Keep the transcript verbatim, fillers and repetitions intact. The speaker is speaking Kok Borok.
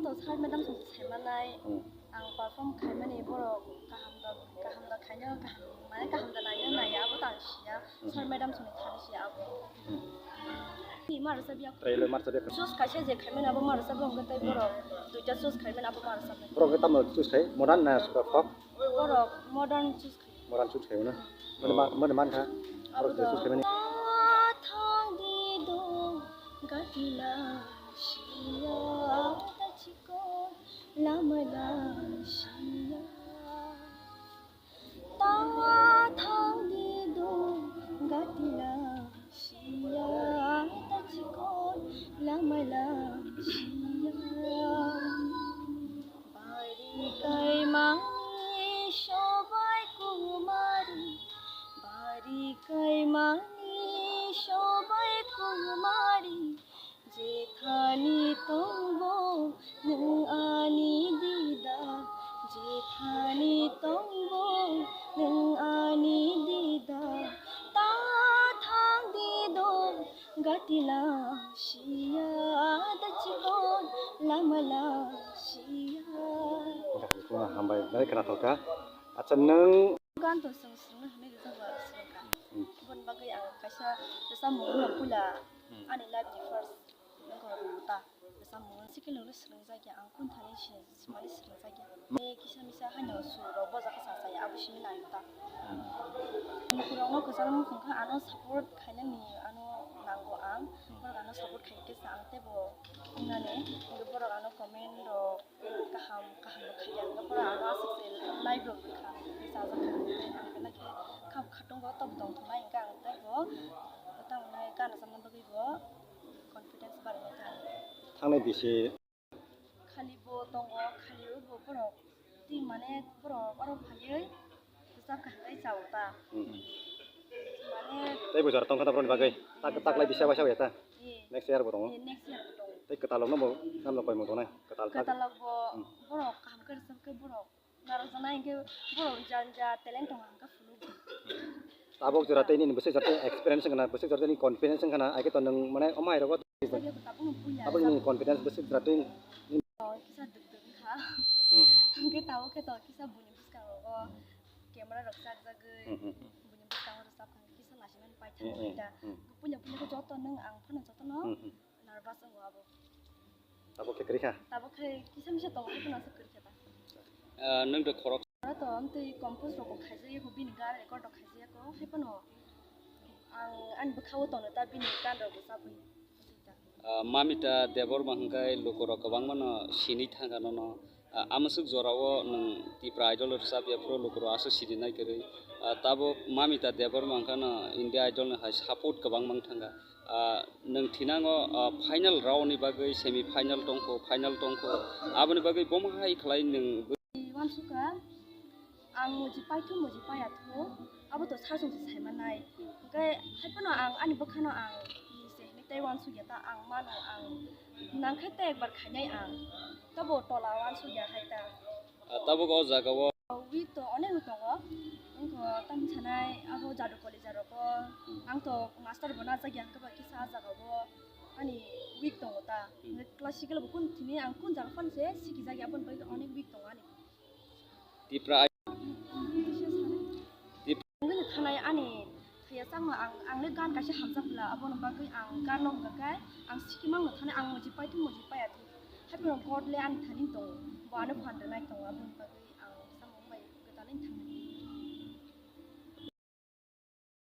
To sir madam song saimanai, hmm, ang perform khaimani borok kaham da, kaham da khaino, kaham, mane kaham da naino naiya, abo tang siya. Hmm. Sir madam song thani siya abo. Hmm. Ni marsa biya. Trai lo marsa biya. Choose kaisa je khaimani abo marsa biya, hwnkhe tei, hmm, borok duita choose khaimani abo marsa biya. Borok tamo choose khai, modern na folk? Borok modern choose khai. Modern choose khai na. Mane ma-, mane man kha. Abo borok je choose khai mani. Thang di do gatila siya ta chiko lamala siya. Ta thang di do gatila siya ta chiko lamala siya. Bari kaimani sobai kumari, bari kaimani sobai kumari, jethani tongbo nwng ani dida, jethani tongbo nwng ani dida, ta thang di do. Gatila siya da chikon lamala siya. Hambai, nai khwnathok kha. Acha, nwng gan to swng swrwngna hwnwi rijak ba swrwngkha. Hmm. Aboni bagwi ang kaisa rwchapmung no puila, hmm, ani life ni first nokho rwngta. Rwchapmung no sikhe nokle swrwngjakya, ang kung thani se. Mani swrwngjakya. Tei kisa misa haino sur rok bojak khe sa saya, abo simi naiyokta. Lukurokno kwchangma wngkha, ano support khainani ano nango ang. Borok ano support khai khe sa ang teibo wngnani. Hwnkhe borok ano comment rok kaham kaham rok khaiya, hwnkhe borok ano aswk se like rok rwkha, chajak kha, hwnkhe ang belai khe kham khatung bo tok tong thungnai, hwnkhe ang teibo tamo nai gana chamna bagwi bo confidence barwi tong. Thangnai bisi. Khali bo tongo, khali bo borok. Twi mane borok oro phaiwi rwchap kha hwnkhe chao ta. Hmm. Mane tei bo jora tongkha ta borokni bagwi. Tak, taklai bisa waisa ya ta. Eh. Next year bo tongo. Eh, next year bo tongo. Tei kwtalokno bo namno koimung tongnai. Kwtal tak. Kwtalok bo, hmm, borok kaham khe rwchap khe borok. Narwkjaknai hwnkhe borok janja talent tongo hwnkhe phunuk. Tabuk jora tei nini bwswk jora tei experience wngkha na, bwswk jora tei nini confidence wngkha na, aike to nwng mane omo hai rogo. Tabuk nini confidence bwswk jora tei. Oh, kisa duk duk wngkha. Hmm. Hwnkhe tabuk khe to kisa buini bwskango camera rok chakjagwi. Hmm, hmm, hmm. Buini bwskango rwchapkha kisa lachimani paithago, hmm, hmm, da. Hmm. Puila puila khe joto nwng ang phano jotono. Hmm, hmm. Nervous wngo abo. Tabuk khe kwrwi kha? Tabuk khe kisa misa tongo, haikhe no aswk kwrwi kha ta. Ah, nwng de khorok. Aro to amtwi compose rok bo khaijak yako, bini gan record rok khaijak yako, hai phano ang ani bwkha o tono ta bini gan rok bo chabwi. Ah, Mamita Debbarma hwnkhe lukurok kwbangma no sinwi thangkha nono. Ah, amswk jorao nwng Tipra Idol rwchap ya phuru lukurok aswk sinina kwrwi. Ah, tabuk Mamita Debbarma wngkha no India Idol ni hai support kwbangma wng thangkha. Ah, nwng thinango, ah, final round ni bagwi semi final tongkho, final tongkho. Aboni bagwi bomo hai khlai nwng. Wansukha, ang muji paithu, muji paiya thu, abo to sajwng se saimanai. Hwnkhe haiphano ang ani bwkhano ang se hinwi tei wansukya ta, ang mano ang nangkhe tei ekbar khainai ang. Tabo tola wansukya hai ta. Ah, tabuk o jaga o. Week to onek tongo. Wngkha tamo sanai abo jadu college rogo. Hmm. Ang to master bo najak ya, hwnkhe ba kisa ah jaga o ani week tongo ta. Hmm. Classical bo kun thini ang kun jaga phano se sikijak ya, aboni bagwi onek week tongo ani. Tipra. Tipra. Ang le thanai ani thaya changma ang, ang le gan kaisa hamjak bwla, aboni bagwi ang gan no hwnkha khe ang sikimang no thanai, ang muji paithu muji paiya thu. Haikhe God le ani thani tongo, bo ano phan rwnai tongo, aboni bagwi.